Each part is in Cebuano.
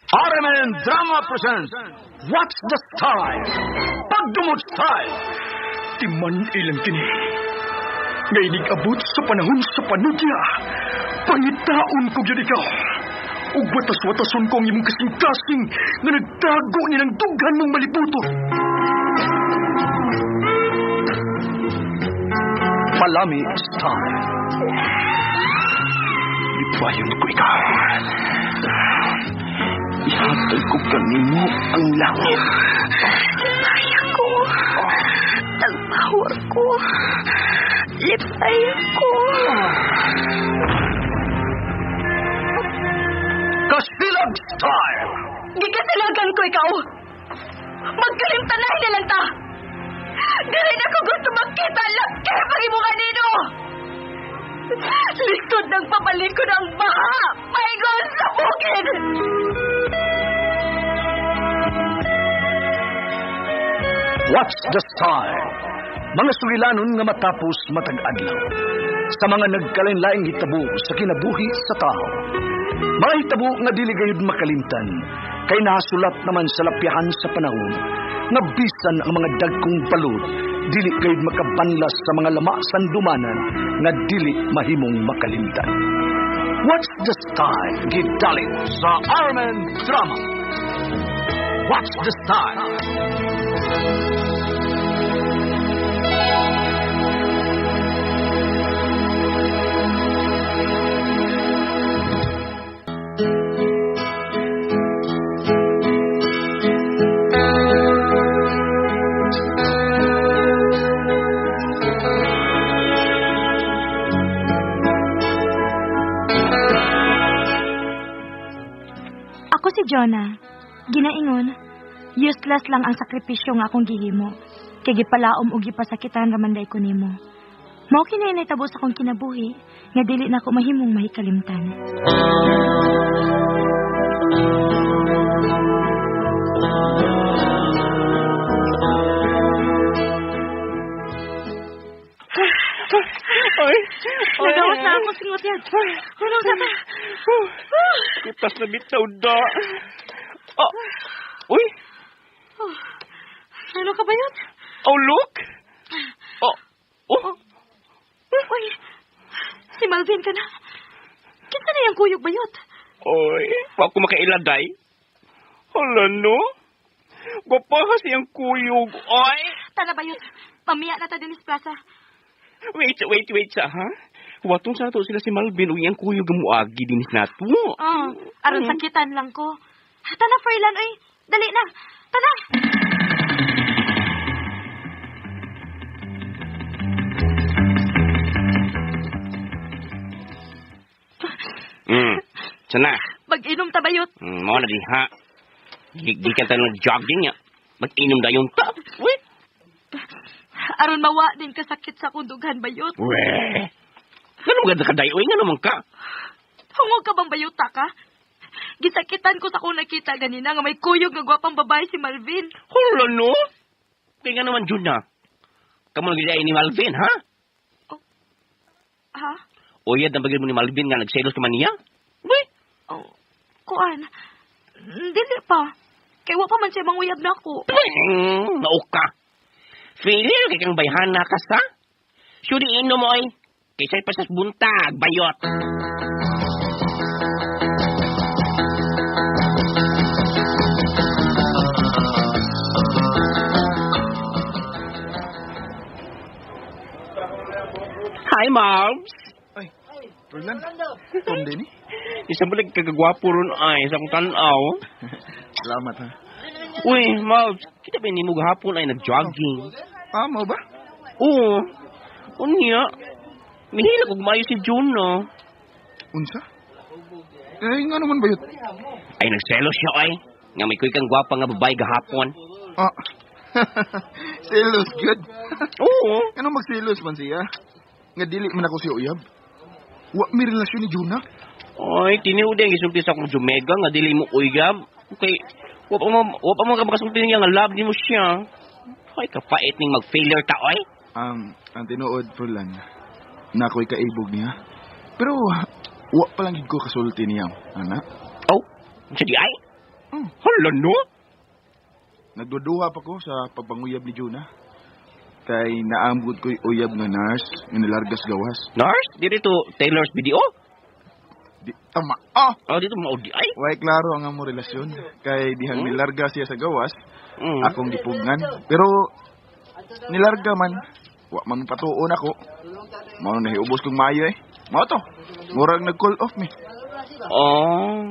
RMN Drama presents What's the Style? Pagdumot Style! Timan ilang kini. Ngay abot sa panahon sa panudya. Pangitaon ko gyud ikaw. Ug watas-watason ko ang imong kasing-kasing nga nagtago ni ng dughan mong malibuto. Palami Style. Ipayon ko ikaw. Ihatag ko kanimo ang langit. Lipay ako. Tagpawar ko. Lipay ako. Kasilag Style! Gikasilagan ko ikaw. Magkalimtanahin na lang ta. Dili na ko gusto makita laki pag imo kanino. Lisod ng pabalikon ang baha. Paingon sa bukid. What's the Style? Mga sulilanon nga matapos matag-adlaw. Sa mga nagkalain-laing hitabo sa kinabuhi sa tao. Mga hitabo nga dili gayud makalimtan, kay nasulat naman sa lapyahan sa panahon, nga bisan ang mga dagkong balod, dili gayud makabanlas sa mga lama sandumanan nga dili mahimong makalimtan. What's the Style? Gidalit sa RMN Drama. What's the Style? Ako si Jonah. Ginaingon, useless lang ang sakripisyo nga akong gihimo. Kay gipalaom og gipasakitan ra man day ko nimo. Mao kini nahitabo sa akong kinabuhi nga dili na ko mahimong mahikalimtan. Ay, Nagawas na ako singot yan. Ano sa ta? Kutas na bitaw da. Oh. Uy, Ano ka ba yun? oh look. Oh. Oh. Uy, si Malvin ka na. Kinsa na yung kuyog bayot? Oy, wa ko makailaday. Hala no. Gwapa kasi ang kuyog. Oy. Tana bayot, pamiya na ta dinis plaza. Wait, wait, wait sa ha. Watong sa to sila si Malvin ug iyang kuyog ang muagi dinis nato. Oh, aron sakitan lang ko. Tana Ferlan, oy. Dali na. Tana. Sana. Mag-inom ta bayot. Mo na diha. Di ka tayo nag-jogging ya. Mag-inom dayon ta. Uy. Aron mawa din kasakit sa akong dughan bayot. Weh. Ngano maganda ka day? Uy, ngano man ka? Hungog ka bang bayot ta ka? Gisakitan ko sa akong nakita ganina nga may kuyog nga gwapang babae si Malvin. Hala no? Kaya nga naman, Juna. Kamu lagi ni Malvin, ha? Ha? Uyad na bagay mo ni Malvin nga nagselos ka man niya? Uy, Oh, kuan. Dili pa. Kay wa pa man siya manguyab na ako. Nauka. Failure kay kang bayhana ka sa? Suri inom mo ay. Kaysa pa sa buntag, bayot. Hi, Mavs. Ay, Roland. Tom din eh. Isa ba nagkagagwapo ron ay sa akong tanaw? Salamat ha. Uy, Mavs, kita ba ni mo gahapon ay nag-jogging? Ah, mo ba? Oo. Unya. Mihila kog mayo si Juno. Unsa? Eh, nga naman ba yun? Ay, nagselos siya ay. Nga may kuy kang gwapa nga babae gahapon. Ah. Selos, good. Oo. Ano magselos man siya? Nga dili man ako siya uyab. Wa mi relasyon ni Jonah. Ay, tinuod ang gisulti sa akong Jumega nga dili mo uyab. Okay, wa pa mo ka makasulti niya nga love nimo siya. Ay, kapait ning mag-failure ta oy. Ang tinuod, Furlan, na ako'y kaibog niya. Pero, wa pa lang gid ko kasulti niya, ana. Oh, unsa di ay? Oh. Hala no? Nagduduha pa ko sa pagpanguyab ni Jonah. Kay naambot ko'y uyab nga nurse nga nilargas gawas. Nurse? Diri to Taylor's video? Di, tama. Ah! Oh, dito mao di ay. Way klaro ang among relasyon. Kay dihang nilarga siya sa gawas, akong gipugnan. Pero nilarga man, wa man patuon ako. Mao na hiubos kong maayo eh. Mao to. Murag nag-call off mi. Oh.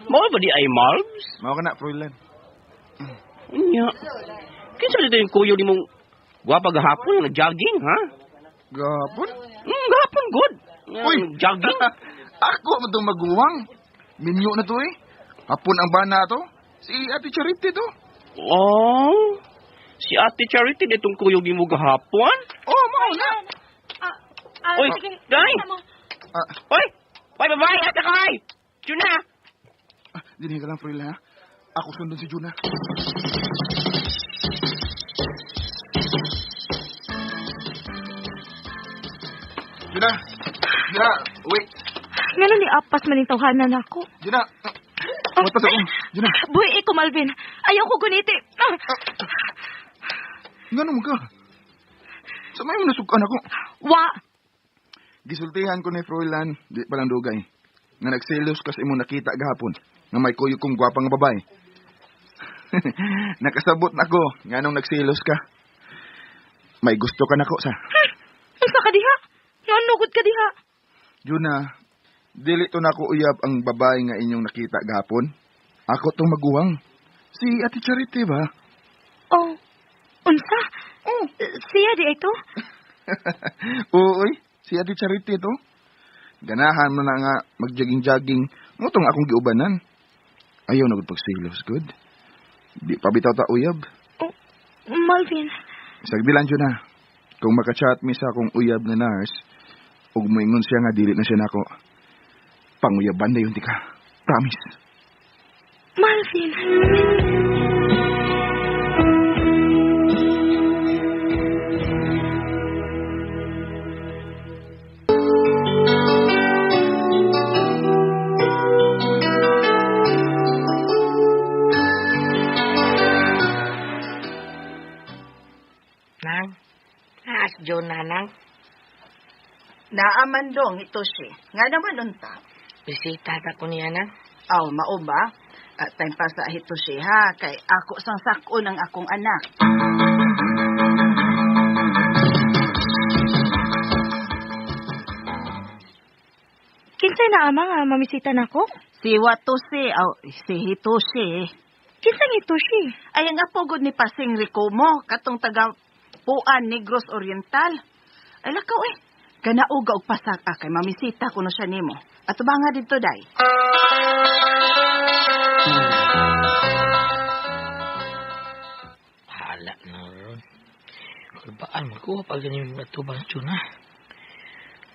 Mao ba di ay Malbs? Mao ka na, Froilan. Unya. Kinsa dito yung kuyo ni mong gwapa gahapon nag-jogging, ha? Gapon? Gahapon good. Uy! Jogging. Ako man itong maguwang. Minyo na to eh. Hapon ang bana to. Si Ate Charity to. Oh. Si Ate Charity ditong kuyog ni mo gahapon? Oh, mao na. Uy, Sige, day! kita mo. Uy! Uy, babae! Ate kay! Juna! Dinhi ka lang, Froilan, ha? Ako sundon si Juna. Juna! Juna! Wait! Ngano ni apas man ning tawhanan nako? Juna! What pa sa akong? Juna! Buhi ko, Malvin. Ayaw ko guniti. Ah, Ngano mo ka? Sa may mo nasukan ako. Wa! Gisultihan ko ni Froilan, di pa lang dugay. Nga nagselos kasi mo nakita gahapon nga may kuyo kong gwapa nga babae. Nakasabot na ko nganong nagselos ka. May gusto ka nako sa. Unsa ka diha? Ngano gud ka diha? Juna, dili to nako uyab ang babae nga inyong nakita gahapon. Ako tong maguwang. Si Ate Charity ba? Oh, unsa? Oh. Siya di ito? Oo, oy. Si Ate Charity to. Ganahan mo na nga magjogging-jogging. Mutong akong giubanan. Ayaw na gud pagsilos, good. Di pa bitaw ta uyab. Oh, Malvin. Sagdi lang, Juna. Kung makachat mi sa akong uyab nga nurse, ug moingon siya nga dili na siya nako. Panguyaban na yun, di ka. Promise. Malvin. Nang, naas Jonah nang. Naaman dong ito si. Nga naman unta. Bisita ta ko niya nang. Aw, mao ba? Time pa sa hito si ha. Kay ako sang sakon ang akong anak. Kinsay na ama nga mamisita nako? Si Watose, aw, si Hitoshi. Kinsa ni Hitoshi? Ay, ang apogod ni Pasing Ricomo, katong taga Puan Negros Oriental. Ay, lakaw eh. Kanauga og pasak kay mamisita kuno siya nimo. Ato ba nga dito, day? Hala na ron. Kulbaan, magkuha pa ganyan yung atubang tuna.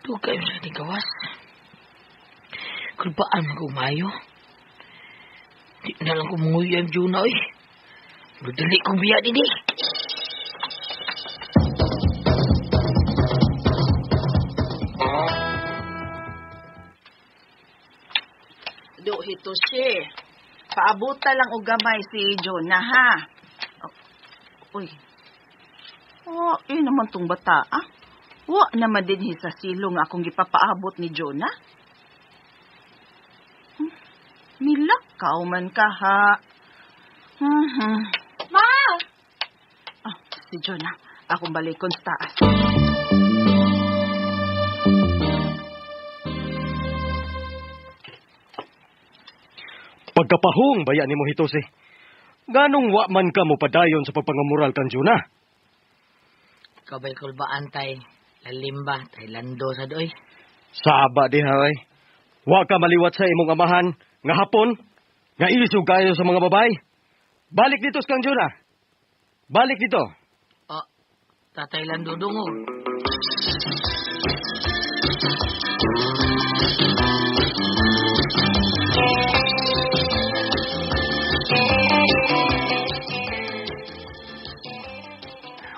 Dugay mo sa ating gawas. Kulbaan, magumayo. Di na lang kumunguyo ang tuna, oy. Madali kong biya din eh. Do, Hitoshi. Paabuta lang og gamay si Jonah, ha? Oh, uy. Oh, eh naman tong bata, ah. Wa naman din hi sa silong akong gipapaabot ni Jonah. Milakaw man ka, ha? Ma! Ah, si Jonah. Akong balikon sa taas. Pagkapahong baya ni mo Hitose. Ganong wa man ka mo padayon sa pagpangamural kan Jonah? Kabay kulbaan tay. Lalimba, tay lando sa doy. Saba di hay. Wa ka maliwat sa imong amahan nga hapon nga ilisog kayo sa mga babae. Balik dito sa kang Jonah. Balik dito. Oh, tatay lando dungog.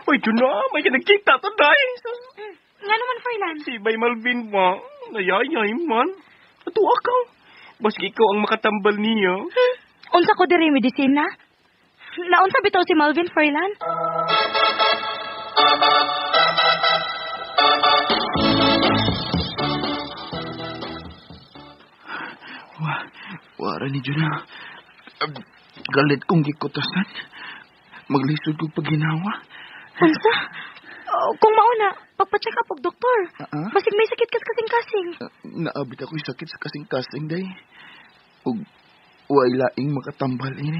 Uy, Jonah, may nagkita to, day. Nga naman, Fernan. Si Bay Malvin ba? Nayayay man. Atuwa ka. Baski ikaw ang makatambal niya. Unsa ko diri medisina? Naunsa bitaw si Malvin Froilan? Wara ni Jonah. Galit kong gikutasan. Maglisod kong paghinawa. Unsa? Kung mauna, pagpa-check up og doktor. Basig may sakit kas kasing-kasing. Naabit ako'y sakit sa kasing-kasing, day. Ug way laing makatambal ini.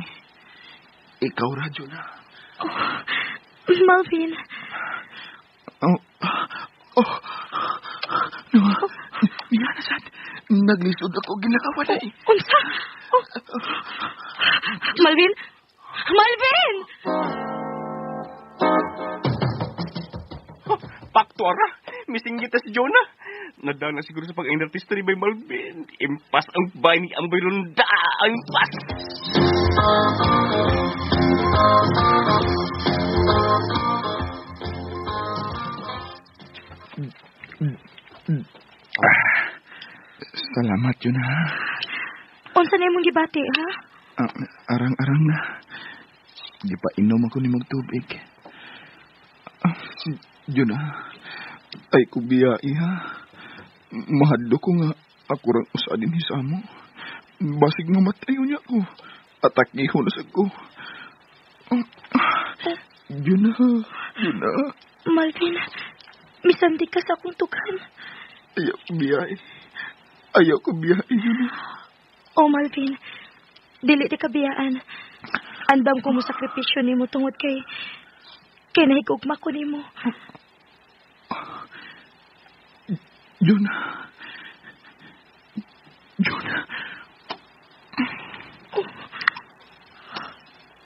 Ikaw ra, Jonah. Oh, Malvin. Oh, oh. No. Miyana sad. Naglisod ako ginakawa na eh. Unsa? Oh. Malvin? Malvin! Pakto ara. Missing kita si Jonah. Nadala siguro sa pag-artista ni Bay Malvin. Impas ang bay ni Amboy Ronda. Impas! Salamat yun ha. Unsa na imong gibati ha? Arang-arang na. Di pa inom ako ni tubig. Yun ha. Ay ko biyai ha. Mahadlo ko nga ako rang usa din hisamo. Basig mamatay niya ko. Atakiho na sa ko. Yun na. Yun na. Malvin, misandi ka sa akong tugan. Ayaw ko biyai. Ayaw ko biyai yun. Oh, Malvin. Dili di ka biyaan. Andam ko mo sakripisyo nimo tungod kay nahigugma ko nimo. Yun. Yun. Oh.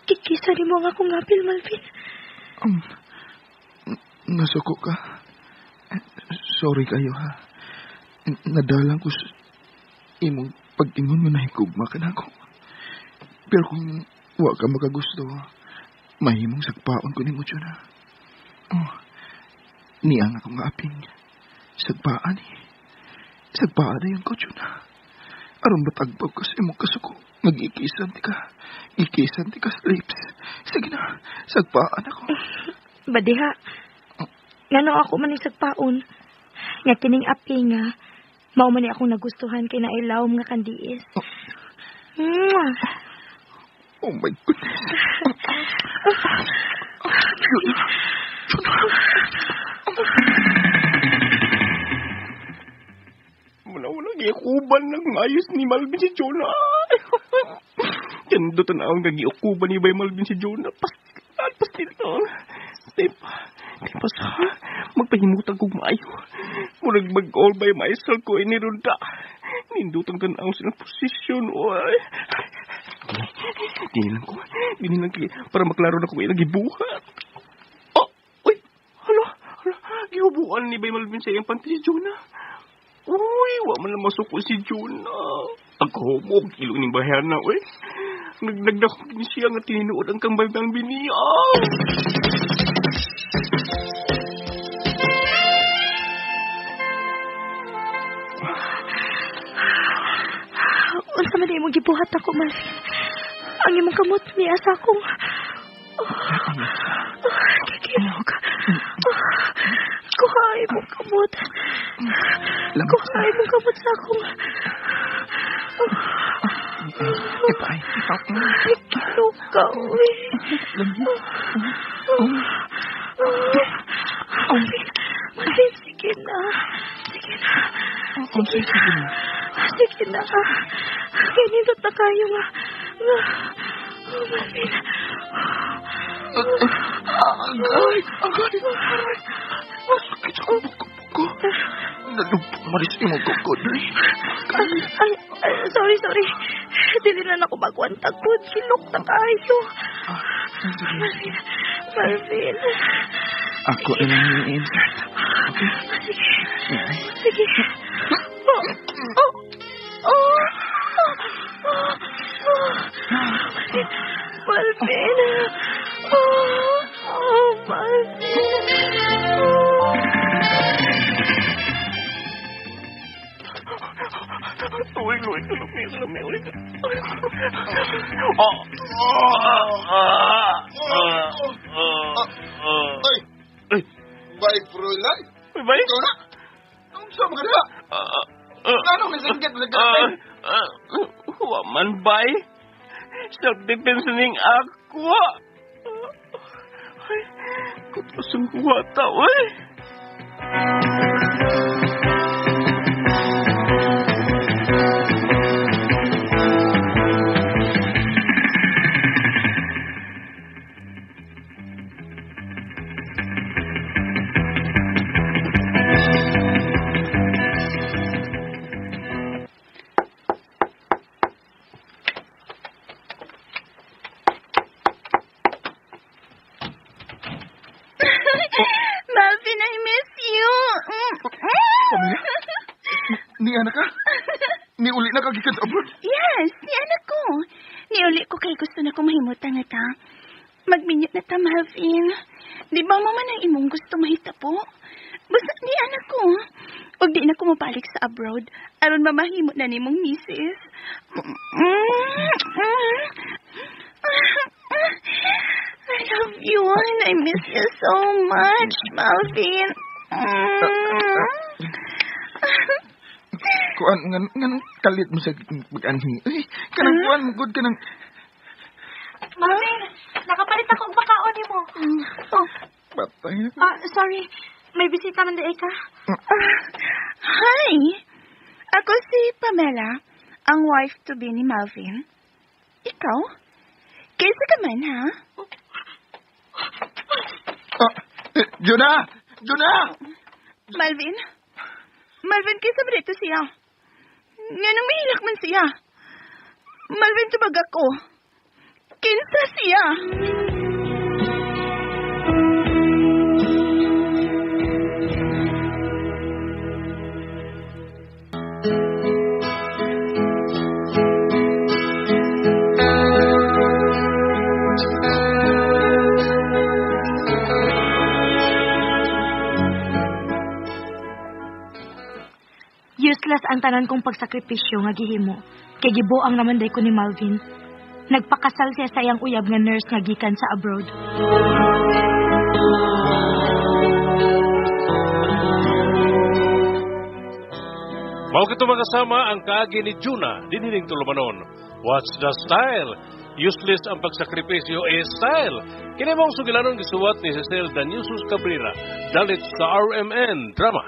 Kikisa nimo ang akong apil, Malvin. Nasuko ka. Sorry kayo, ha. Nadalang ko sa imong pag-ingon nga nahigugma ka na ako. Pero kung wa ka makagusto, mahimong sagpaon ko nimo, Jonah. Oh, niyang akong aping. Sagpaan eh. Sagpaan na yung ko, Jonah. Aron batagbaw ka sa imong kasuko. Nag-ikisan ti ka. Ikisan ti ka sa lips. Sige na, sagpaan ako. Badiha, ngano ako man sagpaon. Nga kining aping nga, mao man ni akong nagustuhan kay nailawom nga kandiis. Oh. Oh my goodness. Jonah. Jonah. Wala giukuban ng maayos ni Malvin si Jonah. Kendo tanawang nagiukuban ni Bay Malvin si Jonah. Pastil, pastil. Tepa sa magpahimutang kog maayo. Murag mag-all by myself ko inirunda. Nindutang tanaw silang posisyon. Oy. Dini lang ko para maklaro na kung ilang gibuhat. Oh, uy, hala, gihubuan ni Bay Malvin sa iyang panty si Jonah. Uy, wa man na masuko si Jonah. Ang kahumog, ilong ning bahayana, uy. Nagnagdakog ni siya nga tinuod ang kang Bay Malvin niya. Unsa man imong gibuhat ako, Malvin? Ang imong kamot niya sa akong... Kikilog. Kuha imong kamot. Kuha imong kamot sa akong... Kikilog ka, uy. Malvin, Malvin, sige na. Sige na. Sige na. Sige na. Kaya nindot na kayo nga. Oh, Malvin. Agay! Agay! Masakit sa buko-buko. Nalumpong maris imong kuko, Dre. Sorry, sorry. Dili na ako magwantag po. Silok na kayo. Malvin. Malvin. Ako na lang yung insert. Okay? Sige. Sige. Oh! Oh! Oh! Oh! Malvin! Malvin! Oh! Oh, Malvin! Oh. Uy, Luis, lumi. Ay! Bay, Froilan? Uy, bay? Ikaw na? Ang sa mga diha? Ano may singgit sa gabi? Wa man, bay. Self-defense ning ako. Ay, kutusong kuwata, uy. Malvin, I miss you. Pamela? Ni anak ka? Ni uli na ka gikan sa abroad? Yes, ni anak ko. Niuli ko kay gusto na ko mahimutan na ta. Magminyo na ta, Malvin. Di ba mo man ang imong gusto mahitapo? Basta ni anak ko. Ug di na ko mabalik sa abroad. Aron mamahimo na nimong misis. I love you and I miss you so much, Malvin. Kuan, ngan kalit mo sa pag-anhi. Uy, kanang kuan, good kanang... Malvin, nakapalit ako og bakaon nimo. Oh, Patay. sorry. May bisita man di ka. Hi! Ako si Pamela, ang wife to be ni Malvin. Ikaw? Kaysa ka man, ha? Jonah! Jonah! Malvin? Malvin, kaysa ba dito siya? Nga nang mahilak man siya. Malvin, tubag ako. Kinsa siya? Useless ang tanan kong pagsakripisyo nga gihimo. Kay gibuang naman day ko ni Malvin. Nagpakasal siya sa iyang uyab nga nurse nga gikan sa abroad. Mao kito mga kasama ang kaagi ni Juna dinhining tulumanon. What's the style? Useless ang pagsakripisyo is style. Kini mong sugilanon gisuwat ni Cecil Daniusus Cabrera. Dalit sa RMN Drama.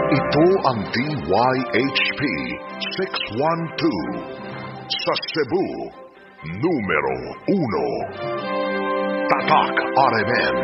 Ito ang DYHP 612 sa Cebu, numero 1. Tatak RMN.